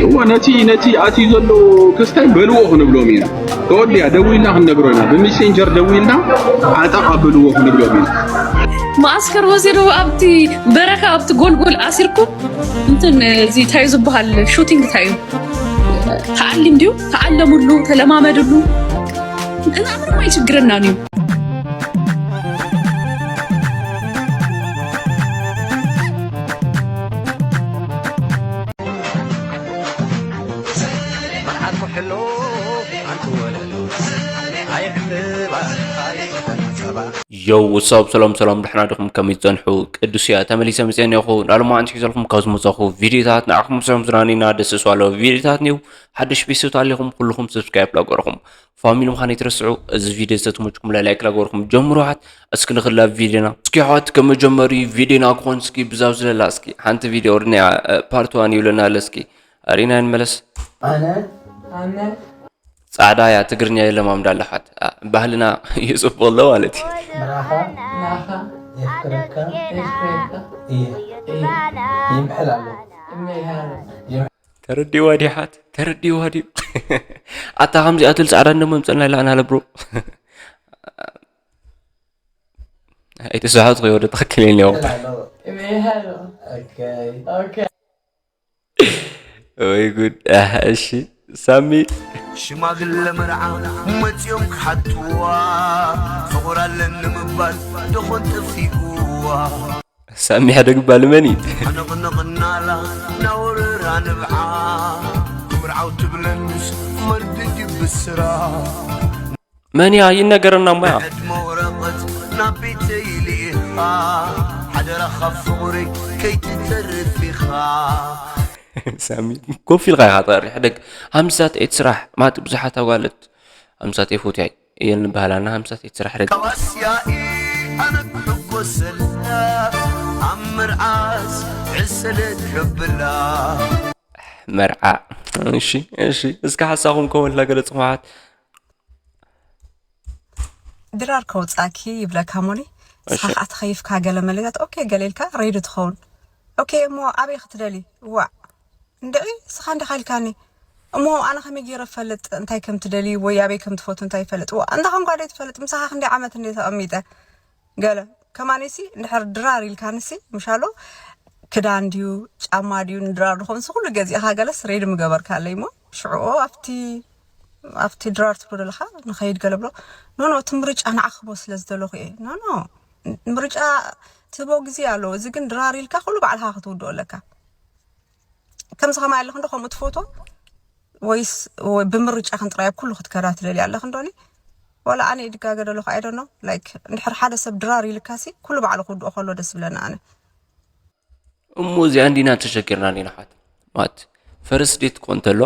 እወ፣ ነቲ ነቲ ኣትዩ ዘሎ ክስታይ በልዎ ክንብሎም ኢና። ተወዲያ ደዊልና ክንነግሮ ኢና። ብሜሴንጀር ደዊልና ዓጠቕ ኣብልዎ ክንብሎም ኢና። መዓስከር ወሲዱ ኣብቲ በረኻ ኣብቲ ጎልጎል ኣሲርኩም እንትን እዚ እንታይ እዩ ዝበሃል ሹቲንግ እንታይ እዩ ተዓሊም ድዩ ተዓለምሉ ተለማመድሉ እና ምንም ኣይችግረናን እዩ። ዮው ወሳብ ሰላም ሰላም ድሕና ድኹም ከመይ ትጸንሑ? ቅዱስ እያ ተመሊሰ መጽአ እኒኹ። ናሎማዓንቲ ሒዘልኩም ካብ ዝመጻኹ ቪድዮታት ንዓኹም ሰላም ዝናኒና ደስ ዝባሎ ቪድዮታት ኒው ሓድሽ ቤተሰብ ኣለኹም ኩልኹም ሰብስክራይብ ላገርኹም ፋሚሊ ምዃን ኣይትረስዑ። እዚ ቪድዮ ዝተመችኩም ላይክ ላገርኩም ጀምሩሓት። እስኪ ንኽላ ቪድዮና እስኪ ሓት ከመጀመሪ ቪድዮና ክኾን እስኪ ብዛብ ዝለላ እስኪ ሓንቲ ቪድዮ ወርድና ፓርት ዋን ይብለና ኣለ እስኪ ኣሪና ንመለስ። ኣነ ኣነ ጻዕዳ እያ ትግርኛ የለማምዳ ኣለሓት ባህልና ይጽፎ ኣሎ ማለት እዩ። ምራኻ ናኻ የፍቅረካ ኤፍሬካ እየ እየ ይምሕል ኣሎ እመይሃር ተረዲዋ ዲሓት ተረዲዋ ድዩ? ኣታ ከምዚኣ ትብል ጻዕዳ እንደመምጸልና ኢላ ኣናለ ብሮ ኣይተሳሓት ከይወደ ትኽክል የለ ይምሕል ኣሎ እመይሃር ኦኬይ ኦኬ ወይ ጉድ። ኣህ፣ እሺ ሳሚ ሽማግለ መርዓ መፅዮም ክሓትዋ ፍቑር ኣለኒ ምባል ደኾን ጠፊእዋ ሳሚ ሓደ ግባል መን እዩ? ሕንቕንቕናላ ናወረራ ንብዓ ክምርዓው ትብለንስ መርድድ ይብስራ መን እያ ይነገረና እሞ እያ። ዕድመ ወረቐት ናብ ቤተይ ልኢኻ ሓደራኻ ፍቑረይ ከይትተርፍ ኢኻ ሳሚ ኮፍ ኢልካ ኢኻ ትቐሪ ሕደግ ሃምሳት ኤት ስራሕ ማት ብዙሓት ኣጓለት ሃምሳት ኤት ፎትያይ እየን ንበሃላና ሃምሳት ኤት ስራሕ ሕደግ ካባስያኢ ኣነ ክሕጎሰላ ኣብ መርዓስ ዕሰለ ከብላ መርዓ እሺ እሺ እስከ ሓሳኹም ከመልላ ገለጽኹም ኣሓት ድራር ከውፃኪ ይብለካ ሞኒ ንስኻ ከዓ ተኸይፍካ ገለ መለጋት ኦኬ ገለ ኢልካ ሬዲ ትኸውን ኦኬ እሞ ኣበይ ክትደሊ ዋዕ እንድዒ ንስኻ እንዲኻ ኢልካኒ እሞ ኣነ ከመይ ገይረ ፈልጥ እንታይ ከም ትደሊ ወይ ኣበይ ከም ትፈቱ እንታይ ይፈልጥ ዋ እንዳ ኸንኳ ደይ ትፈልጥ ምሳኻ ክንደይ ዓመት እንደ ተቐሚጠ ገለ ከማኒሲ እንድሕር ድራር ኢልካንሲ ምሻሎ ክዳን ድዩ ጫማ ድዩ ንድራር ድኾንሲ ኩሉ ገዚእኻ ገለስ ሬዲ ምገበርካለይ እሞ ሽዑ ኣብቲ ኣብቲ ድራር ትብሎ ዘለኻ ንኸይድ ገለ ብሎ ኖኖ እቲ ምርጫ ንዓኽቦ ስለ ዝደለኹ እየ ኖኖ ምርጫ ትህቦ ግዜ ኣለዎ እዚ ግን ድራር ኢልካ ኩሉ ባዕልኻ ክትውድኦ ኣለካ ከምዚ ከማይ ኣለኹ እንዶ ከምኡ ትፈትዎ ወይስ ብምርጫ ክንጥራይ ኣብ ኩሉ ክትከዳ ትደልያ ኣለኽ እንዶኒ ዋላ ኣነ ይድጋገ ደለኹ ኣይደኖ ላይክ እንድሕር ሓደ ሰብ ድራር ኢልካሲ ኩሉ ባዕሉ ክውድኦ ከሎ ደስ ብለና ኣነ እሞ እዚኣ እንዲና ተሸጊርና ኒና ሓት ማት ፈርስት ዴት ኮ እንተሎ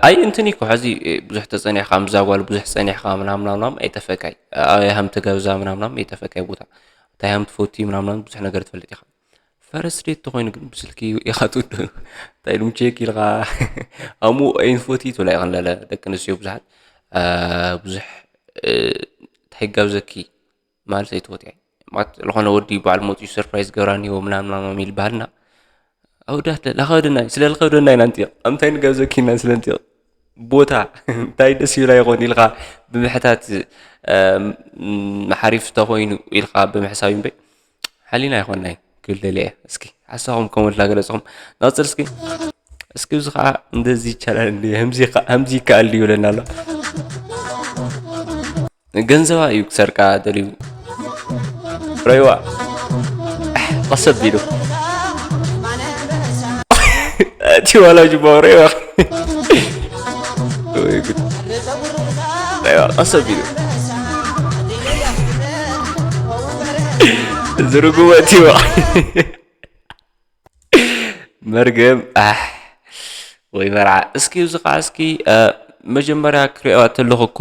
ኣይ እንትን እኮ ሕዚ ብዙሕ ተፀኒሕካ ምዛ ጓል ብዙሕ ፀኒሕካ ምናምናምናም ኣይጠፈካይ ኣበይ ሃም ትገብዛ ምናምናም ኣይጠፈካይ ቦታ እንታይ ሃም ትፈቲ ምናምናም ብዙሕ ነገር ትፈልጥ ኢኻ ፈርስት ዴት ተኮይኑ ግን ብስልኪ ኢኻ ትውዱ እንታይ ኢሉም ቼክ ኢልካ ኣሙ ኣይንፎቲ ትብላ ይኸለለ ደቂ ኣንስትዮ ብዙሓት ብዙሕ እንታይ ይጋብዘኪ ማለት ኣይትወት እያ ማለት ዝኾነ ወዲ በዓል መፅኡ ሰርፕራይዝ ገብራኒ ዎ ምናምን ምናምን ይልበሃልና ኣውዳት ለኸብድና ስለ ልኸብደና ኢና ንጥቕ ኣምታይ ንገብዘኪና ስለ ንጥቕ ቦታ እንታይ ደስ ይብላ ይኾን ኢልካ ብምሕታት ሓሪፍ ተኾይኑ ኢልካ ብምሕሳብ እምበይ ሓሊና ይኾንና እዩ ክብል ደልየ እስኪ ሓሳኹም ከም ወድላ ገለፅኹም ናፅል እስኪ እስኪ እዚ ከዓ እንደዚ ይቻላል እንዲ ከምዚ ይከኣል ይብለና ኣሎ ገንዘባ እዩ ክሰርቃ ደልዩ ረይዋ ቀሰብ ኢሉ እቲ ዋላ ጅባ ረይዋ ረይዋ ቀሰብ ኢሉ ዝርጉመ እቲዋ መርገም ኣሕ ወይ መርዓ እስኪ እዚ ከዓ እስኪ መጀመርያ ክሪኦ ተለኹ እኮ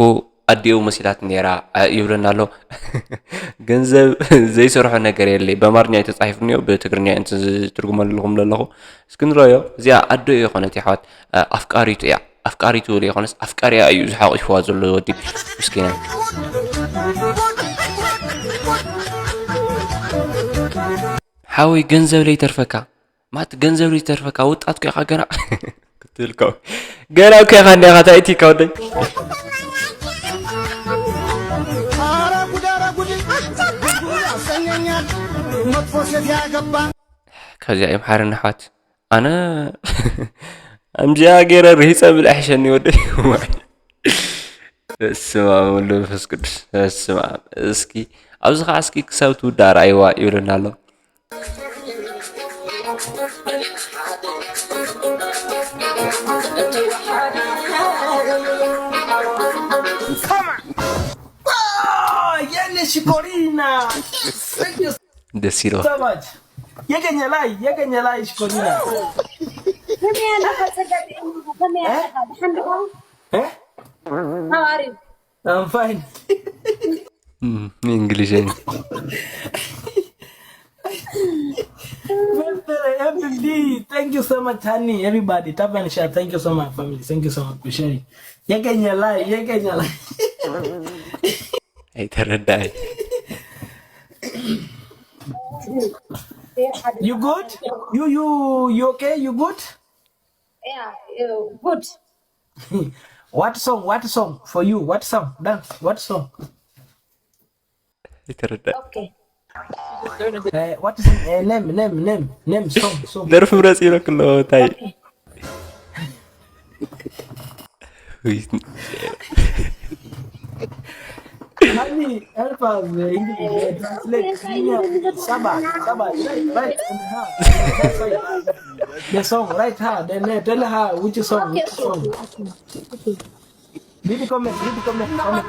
ኣዲኡ መሲላት ነራ ይብለና ኣሎ ገንዘብ ዘይሰርሖ ነገር የለ በማርኛ የተፃሒፍንዮ ብትግርኛ እንት ዝትርጉመልኹም ዘለኹ እስኪ ንረዮ እዚኣ ኣዶ የኮነት ይሓዋት ኣፍቃሪቱ እያ ኣፍቃሪቱ ዘይኮነስ ኣፍቃሪያ እዩ ዝሓቂፍዋ ዘሎ ወዲ ምስኪና ሓወይ ገንዘብ ለይተርፈካ ማት ገንዘብ ይተርፈካ፣ ወጣት እኮ ኢኻ ገና ክትብል እኮ። ገና እኮ ኢኻ እንዲኻ፣ እንታይ እቲ እኮ ወደይ። ኧረ ጉድ፣ ኧረ ጉድ፣ ጉድ ያሰኘኛል መጥፎ ሴት ያገባ። ካብዚኣ እዮም ሓርና ኣሕዋት። ኣነ ኣምዚኣ ገይረ ርሂፀ ብልዕ ሕሸኒ ወደይ። በስመ ኣብ ወወልድ ወመንፈስ ቅዱስ። በስመ ኣብ። እስኪ ኣብዚ ኸዓ እስኪ ክሳብ ትውዳእ ረኣይዋ ይብለና ኣሎ። የኔ ሽኮሪና ደስ ይለዋ። ሰማች የገኘ ላይ የገኘ ላይ ሽኮሪና ከመይ ኣለኻ ጸጋብኤል? ከመይ ኣለኻ? ደሓን ዲኻ? How are you? I'm fine. እንግሊዝኛ Thank you so much, honey. Everybody, tap and share. Thank you so much, family. Thank you so much for sharing. የገኘ ላይ የገኘ ላይ ኣይተረዳይ። You good? You you you okay? You good? Yeah, uh, good. What song? What song for you? What song? Dance. What song? ኣይተረዳይ። Okay. Uh, what is uh, name? Name? Name? Name? Song? Song? ደርፊ ምረፅ ይብለክ ኣሎ እንታይ? Honey, help us. Uh, English. Uh, translate. Saba, Saba. Right, right. The song. Right. Ha. Then uh, tell her which song. Which song. Read the comment. Read the comment. Comment.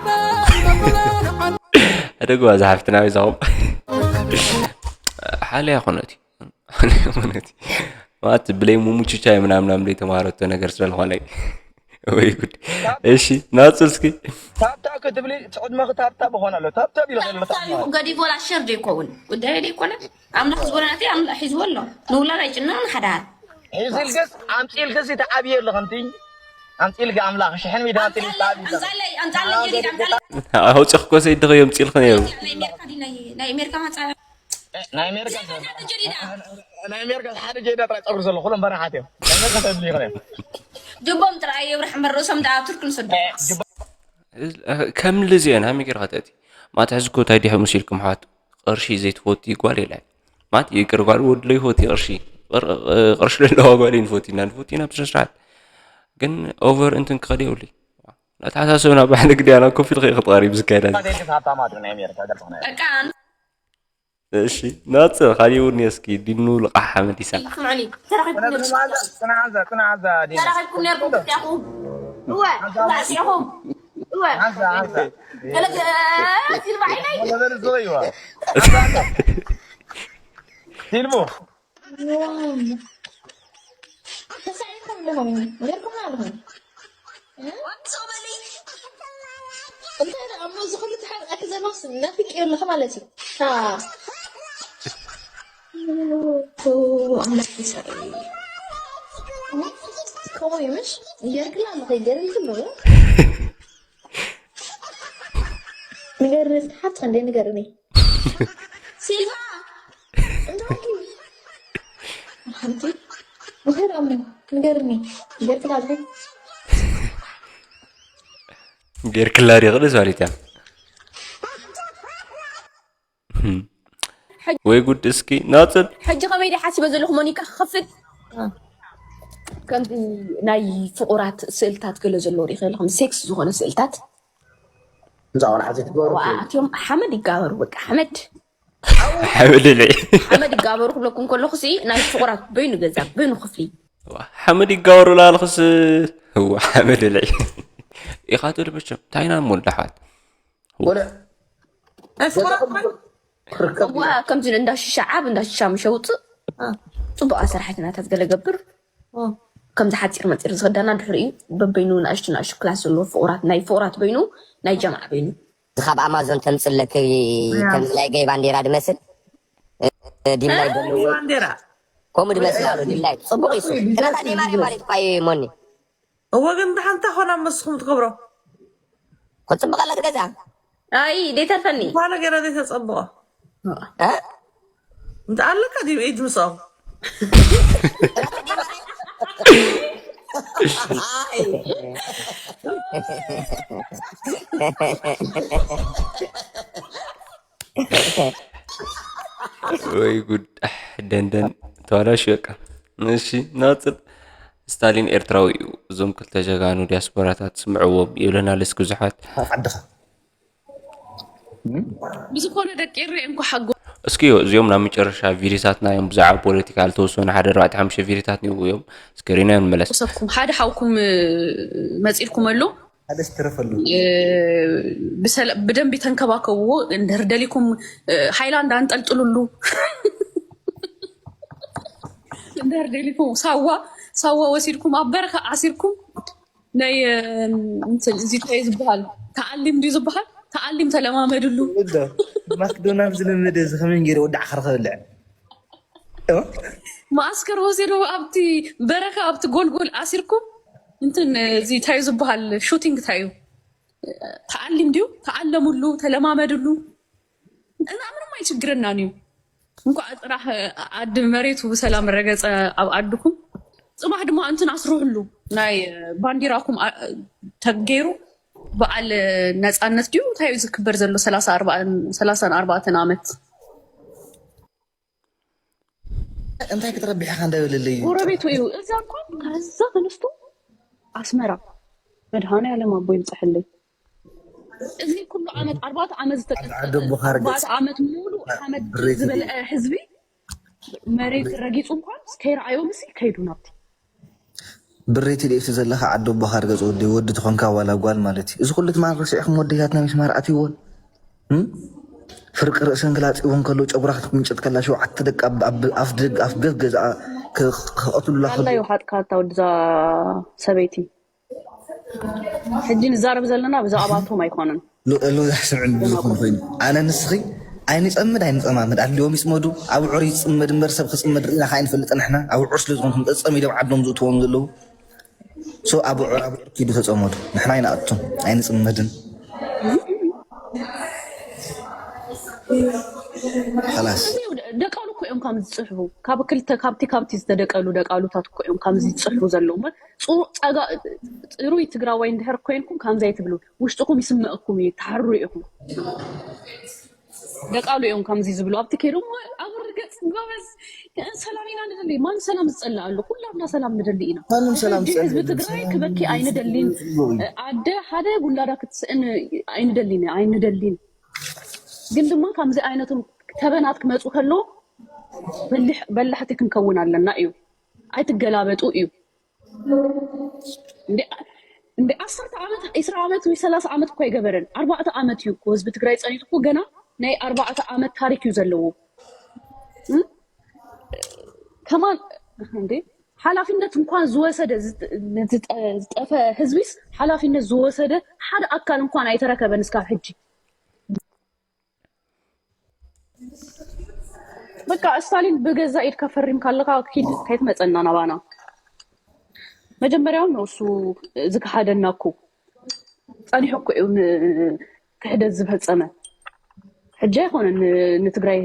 ሕደግዋ ዝሓፍትና ይዛኹም ሓለያ ኮነት እዩ። ሓለያ ኮነት እዩ። ማለት ብለይ ሙሙቹቻ ምናምናም ዘይተማረቶ ነገር ስለዝኾነ ወይ ጉድ። እሺ ናፅል እስኪ ታብታ ክትብሊ ዕድመኺ ታብታ ብኾነ ኣሎ ታብታ ቢለ ከሎ ታብታ ይኹን ገዲፎ ላ ሸር ዘይኮውን ጉዳይ ዘይኮነ ኣምላኽ ዝበሎ ናተይ ኣምላኽ ሒዝዎ ኣሎ። ንውላድ ኣይጭነቕ ንሓዳር ሒዝልክስ ኣምፂልክስ ተዓብየ ኣለኽንቲ ኣምፂልኪ ኣምላኽ ሽሕን ሚድያ ኣምፂልኪ ተዓብየ ኣለኽንቲ ኣምፃለይ ኣምፃለይ ጀዲድ ኣምፃለይ ኣውፅኽ ኮ ሰይድኺ የምፂልኽን እዮም። ናይ ኣሜሪካ ድዩ ናይ ናይ ኣሜሪካ ማፃ ናይ ኣሜሪካ ጀዲዳ ናይ ኣሜሪካ ሓደ ጀዳ ጥራይ ፀጉሪ ዘሎ ኩሎም በረሓት እዮም ናይ ኣሜሪካ ተድልዩ ይኽእል እዮም ጅቦም ጥራይ የብርሕ እምበር ርእሶም ደኣ ኣብ ቱርኪ ንሰዶ ከም ልዚአን ሃሚ ገርካ ተእቲ ማታ ሕዚ እኮ እንታይ ዲኹም ኢልኩም ሓት ቅርሺ ዘይትፈቲ ጓል የለ ማት ይቅር ጓል ወድሎ ይፈቲ ቅርሺ ቅር- ቅርሺ ለለዋ ጓል ንፈቲ ኢና ንፈቲ ኢና ብስነ ስርዓት ግን ኦቨር እንትን ክኸድ የብሉ ኣተሓሳሰብና ባሕሊ ግዲያና ኮፍ ኢልካ ክትቐሪብ ዝካየዳ ዘይልክስ ሃብታማት ናይ ኣሜሪካ ገርፍና በቃ እሺ ናጽ ካሊእ እውን እስኪ ዲኑ ልቓሕ ሓመድ ይሳ ስምዑኒ ተራኺብኩም ነርኩም ጽናዓዛ ጽናዓዛ ዲና ተራኺብኩም ነርኩም ክልቲኣኹም እወ ባዕሲኹም እወ ሓንዛ ሓንዛ ገለገ ሲልባ ዓይነይ ወለበል ዝኸይዋ ሲልቡ ተሳዒርኩም ኣለኹም ነርኩም ኣለኹም እንታይ ደኣ እሞ እዚ ኩሉ ተሓርቃኪ ዘለኹስ ናፊቀዮ ኣለኹ ማለት እዩ ኣምላኽ ይስዕር ከምኡ እዩ ምሽ ገርግላ ኣለኹ ገርግሎ ንገርኒ እስኪ ሓብቲ ክንደይ ንገርኒ ሲልቫ እንታይ ሓንቲ ምኸር ኣሞ ንገርኒ ገርግላ ኣለኹ ጌርክላ ዲኽልስ ማለት እያ ወይ ጉድ እስኪ ናፅል ሕጂ ከመይ ዲ ሓሲበ ዘለኹ ሞኒካ ክኸፍት ከምዚ ናይ ፍቑራት ስእልታት ገለ ዘለዎ ሪኸ ኣለኹም ሴክስ ዝኾነ ስእልታት እንዛ ቆልዓ ዘይትገብሩ ኣትዮም ሓመድ ይጋበሩ በቃ ሓመድ ሓመድ ልዒ ሓመድ ይጋበሩ ክብለኩም ከለኹ ሲ ናይ ፍቑራት በይኑ ገዛ በይኑ ክፍሊ ሓመድ ይጋበሩ ላለኽስ እዋ ሓመድ ልዒ ኢኻ ትብል መቸም ታይና እሞ ኣሕዋት ወለ ናይ ፍቑራት ክርከብ እዋ ከምዚ እንዳ ሽሻ ዓብ እንዳ ሽሻ ምሸውፅእ ፅቡቅ ኣሰራሒትናታት ገለ ገብር ከምዚ ሓፂር መፂር ዝኽዳና ድሕሪኡ በበይኑ ንኣሽቱ ንኣሽቱ ክላስ ዘለዎ ፍቑራት ናይ ፍቑራት በይኑ ናይ ጀምዓ በይኑ እዚ ካብ ኣማዞን ተምፅለኪ ከምዚ ናይ ገይ ባንዴራ ድመስል ዲምላይ ደለዎ ባንዴራ ከምኡ ድመስል ኣሎ ዲምላይ ፅቡቅ ይሱ ክላታ ኔማሪ ማለት እኳ እዩ ሞኒ እወ ግን ብሓንታ ኮና መስኹም ትገብሮ ክፅብቀለክ ገዛ ኣይ ደይተርፈኒ ኳነ ገይረ ዘይተፀብቆ እ? እንተ ኣለካ ድዩ ኢድ ምስኦም ወይ ጉድ። ደንደን ተዋላሽ በቃ። እሺ ናጽል፣ ስታሊን ኤርትራዊ እዩ። እዞም ክልተ ጀጋኑ ዲያስፖራታት ስምዕዎም ይብለና ልስኪ ብዙሓት። ዓድኻ ብዝኾነ ደቂ ኤረይ እንኳ ሓጎ እስኪ እዚኦም ናብ መጨረሻ ቪዲዮታትና እዮም። ብዛዕባ ፖለቲካ ዝተወሰኑ ሓደ ኣርባዕተ ሓሙሽተ ቪዲዮታት ንይው እዮም። እስክሪና ንመለስ። ሰኩም ሓደ ሓውኩም መፂልኩም ኣሎ። ሓደ ዝተረፈሉ ብደንቢ ተንከባከብዎ። እንድህር ደሊኩም ሃይላንድ ኣንጠልጥሉሉ። እንድህር ደሊኩም ሳዋ ሳዋ ወሲድኩም ኣብ በረኻ ዓሲርኩም ናይ እዚ ታይ ዝበሃል ተኣሊም ድዩ ዝበሃል ተኣሊም ተለማመድሉ። ማክዶናልድ ዝለመደ እዚ ከመይ ገይረ ወዳዕ ከርኸ በልዕ ማኣስከር ወሲዱ ኣብቲ በረኻ ኣብቲ ጎልጎል ኣሲርኩም እንትን እዚ ታዩ ዝበሃል ሹቲንግ ታዩ ተኣሊም ድዩ ተኣለሙሉ ተለማመድሉ። እና ምንም ኣይችግረናን እዩ። እንኳዕ ጥራሕ ዓዲ መሬቱ ብሰላም ረገፀ ኣብ ዓድኩም። ፅባሕ ድማ እንትን ኣስርህሉ ናይ ባንዲራኩም ተገይሩ በዓል ነፃነት ድዩ እንታይ እዩ ዝክበር ዘሎ ሰላሳን ኣርባዕተን ዓመት እንታይ ክትረብሕ ኢኻ እንዳበለለይ እዩ። ጎረቤቱ እዩ። እዛ እንኳን ከዛ ተነስቶ ኣስመራ መድሃኔ ዓለም ኣቦ ይብፅሐለይ። እዚ ኩሉ ዓመት ኣርባዕተ ዓመት ዝተቀፀ ዓዲ ኣቦኻ ርገፅ ኣርባዕተ ዓመት ሙሉ ሓመድ ዝበልዐ ህዝቢ መሬት ረጊፁ እንኳን ከይረኣዮ ምስ ከይዱ ናብቲ ብሬ ቲዲኤፍ ዘለኻ ዓዲ ኣቦኻ ርገፅ ወዲ ወዲ ትኾንካ ዋላ ጓል ማለት እዩ። እዚ ኩሉ ትማል ረሲዕኩም ወደያትና ሚስማር ኣትይዎን እም? ፍርቂ ርእሰን ክላፅይዎን ከሎ ጨጉራ ክትምንጨት ከላ ሸውዓተ ደቂ ኣብ- ኣብ- ኣፍ ደግ- ኣፍ ገፍ ገዝኣ ክ- ክቐትሉላ ከሎ ኣላ ይውሓጥካ እታ ወድዛ ሰበይቲ ሕጂ ንዛረብ ዘለና ብዛዕባቶም ኣይኮነን ሎ- ሎዛ ስምዕኒ ብዝኾን ኮይኑ ኣነ ንስኺ ኣይንፀምድ ኣይንፀማምድ ኣድልዎም ይፅመዱ። ኣብ ዑር ይፅመድ እምበር ሰብ ክፅመድ ርኢና ከ ኣይንፈልጥ ንሕና ኣብ ዑር ስለ ዝኾንኩም ፀፀም ኢሎም ዓዶም ዝእትዎም ዘለዉ ሶ ኣብ ዑር ኣብ ዑር ኪዱ ተፀመዱ። ንሕና ኣይንኣቱን ኣይንፅመድን። ላስ ደቃሉ እኮ እዮም ከም ዝፅሕፉ ካብ ክልተ ካብቲ ካብቲ ዝተደቀሉ ደቃሉታት እኮ እዮም ከም ዝፅሕፉ ዘለዉ እምበር ፅሩ- ፀጋ ፅሩይ ትግራዋይ እንድሕር ኮይንኩም ከምዚ ኣይትብሉ ውሽጥኩም ይስመእኩም እዩ ትሓሩ ኢኹም ደቃሉ እዮም ከምዚ ዝብሉ ኣብቲ ከይዶም ኣብ ርገፅ ጎበዝ ሰላም ኢና ንደሊ ማን ሰላም ዝፀልእ ኣሎ ኩላትና ሰላም ንደሊ ኢና ማንም ሰላም ሕጂ ህዝቢ ትግራይ ክበኪ ኣይንደሊን ኣደ ሓደ ውላዳ ክትስእን ኣይንደሊን ኣይንደሊን ግን ድማ ከምዚ ዓይነቶም ተበናት ክመፁ ከለዉ በላሕቲ ክንከውን ኣለና እዩ ኣይትገላበጡ እዩ እንደ ዓሰርተ ዓመት ዒስራ ዓመት ወይ ሰላሳ ዓመት እኮ ኣይገበረን ኣርባዕተ ዓመት እዩ እኮ ህዝቢ ትግራይ ፀኒቱ እኮ ገና ናይ ኣርባዕተ ዓመት ታሪክ እዩ ዘለዎ ከማን እንዴ ሓላፊነት እንኳን ዝወሰደ ዝጠፈ ህዝቢስ ሓላፊነት ዝወሰደ ሓደ ኣካል እንኳን ኣይተረከበን እስካብ ሕጂ በቃ ስታሊን ብገዛ ኢድካ ፈሪምካ ኣለካ ኪድ ከይትመፀና ናባና መጀመርያውን ነው እሱ ዝከሓደና እኮ ፀኒሑ እኮ እዩ ክሕደት ዝፈፀመ ሕጂ ኣይኮነ ንትግራይ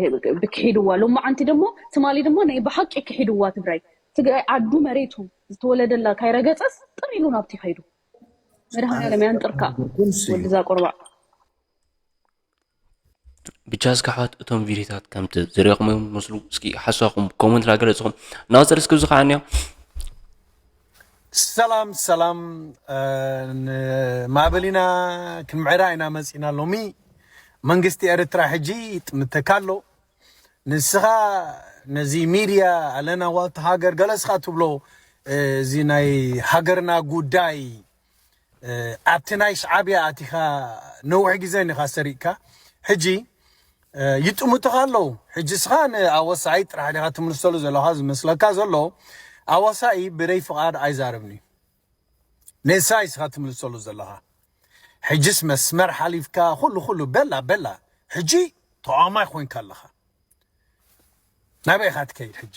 ብክሒድዋ ሎማዓንቲ ደሞ ትማሊ ደሞ ናይ ብሓቂ ክሒድዋ ትግራይ ትግራይ ዓዱ መሬቱ ዝተወለደላ ካይረገፀስ ጥር ኢሉ ናብቲ ከይዱ መድሃኒዓለም ያንጥርካ ወድዛ ቆርባዕ ብቻ እስኪ ኣሕዋት እቶም ቪዲዮታት ከምቲ ዝሪእኹም እዮም ዝመስሉ እስኪ ሓሳኹም ኮመንት ላገለፅኹም ናፅር እስኪ ብዙ ከዓ እኒኦ ሰላም ሰላም ማዕበሊና ክንምዕዳ ኢና መፂና ሎሚ መንግስቲ ኤርትራ ሕጂ ይጥምተካ ኣሎ ንስኻ ነዚ ሚድያ ኣለና ዋልታ ሃገር ገለስኻ ትብሎ እዚ ናይ ሃገርና ጉዳይ ኣብቲ ናይ ሻዕብያ ኣቲኻ ነዊሕ ግዜ ኒኻ ሰሪቕካ ሕጂ ይጥምቱኻ ኣለዉ ሕጂ ስኻ ንኣወሳይ ጥራሕ ዲኻ ትምልሰሉ ዘለኻ ዝመስለካ ዘሎ ኣወሳኢ ብደይ ፍቓድ ኣይዛረብን እዩ ንሳይ ስኻ ትምልሰሉ ዘለኻ ሕጅስ መስመር ሓሊፍካ ኩሉ ኩሉ በላ በላ ሕጂ ተቃዋማይ ኮይንካ ኣለኻ ናበይ ኢኻ ትከይድ ሕጂ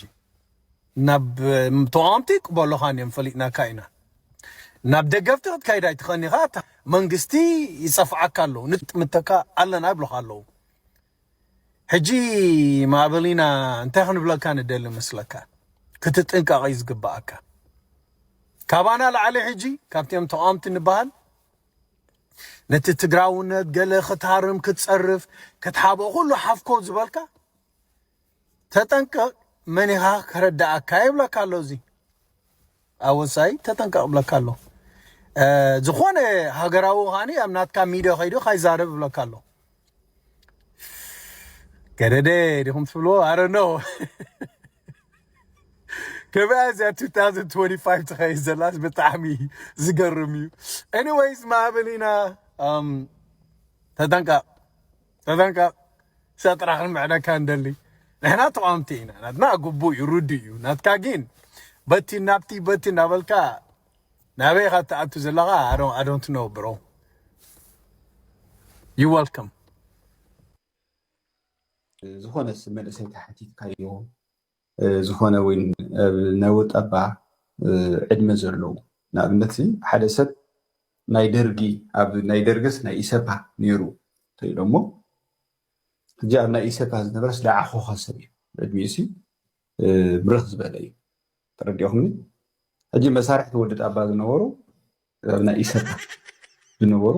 ናብ ተቃወምቲ ቅበሉኻን እዮም ፈሊጥናካ ኢና ናብ ደገፍቲ ክትከይድ ኣይትኸን ኢኻ መንግስቲ ይፀፍዓካ ኣለዉ ንጥምተካ ኣለና ይብሉኻ ኣለዉ ሕጂ ማዕበሊና እንታይ ክንብለካ ንደሊ መስለካ ክትጥንቀቕ እዩ ዝግባኣካ። ካባና ላዕሊ ሕጂ ካብቲኦም ተቓወምቲ ንበሃል ነቲ ትግራውነት ገለ ክትሃርም ክትጸርፍ ክትሓብኦ ኩሉ ሓፍኮ ዝበልካ ተጠንቀቕ። መን ኢኻ ከረዳኣካ ይብለካ ኣሎ። እዚ ኣወሳይ ተጠንቀቕ ብለካ ኣሎ። ዝኾነ ሃገራዊ ኻኒ ኣብ ናትካ ሚድዮ ከይዱ ካይዛረብ ብለካ ኣሎ። ገደደ ዲኹም ትብልዎ ኣረ ኖ ከመይ እዚኣ two thousand twenty-five ትኸይድ ዘላስ ብጣዕሚ ዝገርም እዩ። Anyways ማዕበል ኢና። ተጠንቀቕ ተጠንቀቕ። ሰጥራኽን ምዕደካ እንደሊ ንሕና ተቃወምቲ ኢና። ናትና ግቡእ እዩ ርዱ እዩ። ናትካ ግን በቲ ናብቲ በቲ እናበልካ ናበይ ኢኻ ትኣቱ ዘለኻ? I don't know bro. You welcome. ዝኾነ መንእሰይ ተሓቲትካዮ ዝኾነ ወይ ናይ ወጣባ ዕድመ ዘለዎ ንኣብነት ሓደ ሰብ ናይ ደርጊ ኣብ ናይ ደርገስ ናይ ኢሰፓ ነይሩ ተይሎሞ ሕጂ ኣብ ናይ ኢሰፓ ዝነበረስ ደዓኾኸ ሰብ እዩ ዕድሚኡ ሲ ብርኽ ዝበለ እዩ። ተረዲኦኹምኒ? ሕጂ መሳርሕቲ ወዲ ጣባ ዝነበሩ ኣብ ናይ ኢሰፓ ዝነበሩ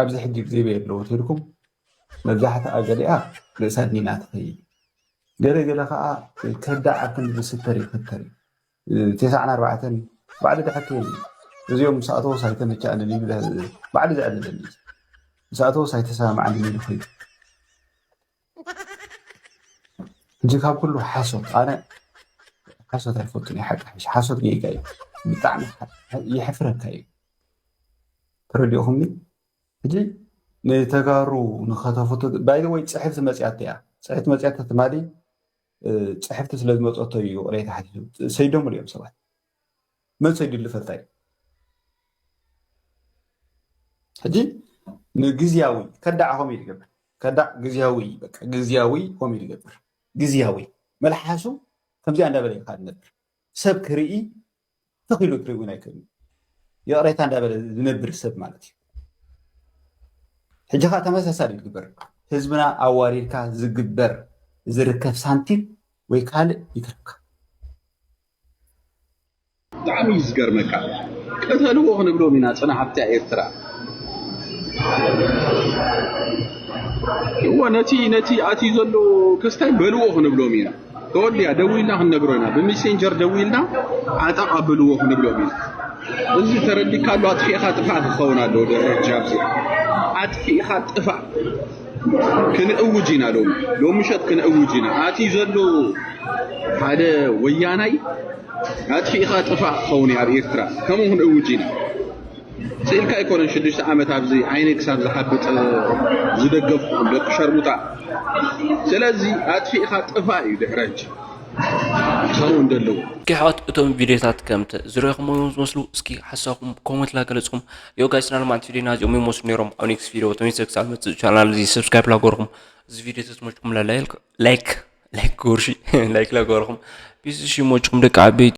ኣብዚ ሕጂ ዘይበይ ኣለዎ ተልኩም መብዛሕትኣ ገሊኣ ርእሳ ዲና ትኸይድ ገለ ገለ ከዓ ከዳዕ ኣክል ዝስተር ይፈተር እዩ። ተስዓን ኣርባዕተን ባዕሉ ድሕር ከይሉ እዚኦም ምስ ኣተወስ ኣይተመቻእንን እዩ ባዕሉ ዘዕልለኒ ምስ ኣተወስ ኣይተሰማማዕንን ኢሉ ኸይዱ ሕጂ ካብ ኩሉ ሓሶት ኣነ ሓሶት ኣይፈቱን እዩ ሓቂ ሓቂ ሓሶት ጌጋ እዩ ብጣዕሚ የሕፍረካ እዩ ተረዲኦኹምኒ ሕጂ ንተጋሩ ንኸተፈቱ ባይዘወይ ፅሕፍቲ መፅያት እያ ፅሕፍቲ መፅያት ትማሊ ፅሕፍቲ ስለ ዝመፀቶ እዩ ቅሬታ ሓቲቱ ሰይዶም እዮም ሰባት መን ሰይዱ ልፈልታ እዩ ሕጂ ንግዝያዊ ከዳዕ ከምኡ ይገብር ከዳዕ ግዝያዊ በቃ ግዝያዊ ከምኡ ይገብር ግዝያዊ መልሓሱ ከምዚኣ እንዳበለ ኢኻ ዝነብር ሰብ ክርኢ ትኽ ኢሉ ክርኢ እውን ኣይክእልን ይቕሬታ እንዳበለ ዝነብር ሰብ ማለት እዩ ሕጂ ከዓ ተመሳሳሊ ዝግበር ህዝብና ኣዋሪድካ ዝግበር ዝርከብ ሳንቲም ወይ ካልእ ይትረካ ብጣዕሚ እዩ ዝገርመካ። ቅተልዎ ክንብሎም ኢና ጽናሓፍቲ ኤርትራ። እወ ነቲ ነቲ ኣትዩ ዘሎ ክስታይ በልዎ ክንብሎም ኢና። ተወዲያ ደዊልና ክንነግሮ ኢና። ብሜሴንጀር ደዊልና ዓጠቕ ኣብልዎ ክንብሎም ኢና። እዚ ተረዲካ ኣሎ ኣጥፊእኻ ጥፋእ ክኸውን ኣለዎ ደረጃ ኣብዚ ኣጥፊእኻ ጥፋእ ክንእውጅ ኢና ሎሚ ሎሚ ምሸት ክንእውጅ ኢና ኣትዩ ዘሎ ሓደ ወያናይ ኣጥፊእኻ ጥፋእ ክኸውን እዩ ኣብ ኤርትራ ከምኡ ክንእውጅ ኢና ስኢልካ ኣይኮነን ሽዱሽተ ዓመት ኣብዚ ዓይነይ ክሳብ ዝሓብጥ ዝደገፍኩም ደቂ ሸርሙጣ ስለዚ ኣጥፊእኻ ጥፋእ እዩ ድሕረጅ ክኸውን ዘለዎ ኪሕቐት እቶም ቪድዮታት ከምተ ዝረኹሞ ዝመስሉ እስኪ ሓሳብኩም ኮመንት ላገለጽኩም ዮ ጋይስ ናልማንት ቪድዮና እዚኦም ይመስሉ ነይሮም ኣብ ኔክስት ቪድዮ ተመልሰ ክሳብ መፅእ ቻናል እዚ ሰብስክራይብ ላገርኩም እዚ ቪድዮ ተዝመችኩም ላይክ ላይክ ጎርሺ ላይክ ላገርኩም ቢስ ሽሞችኩም ደቂ ዓበይቲ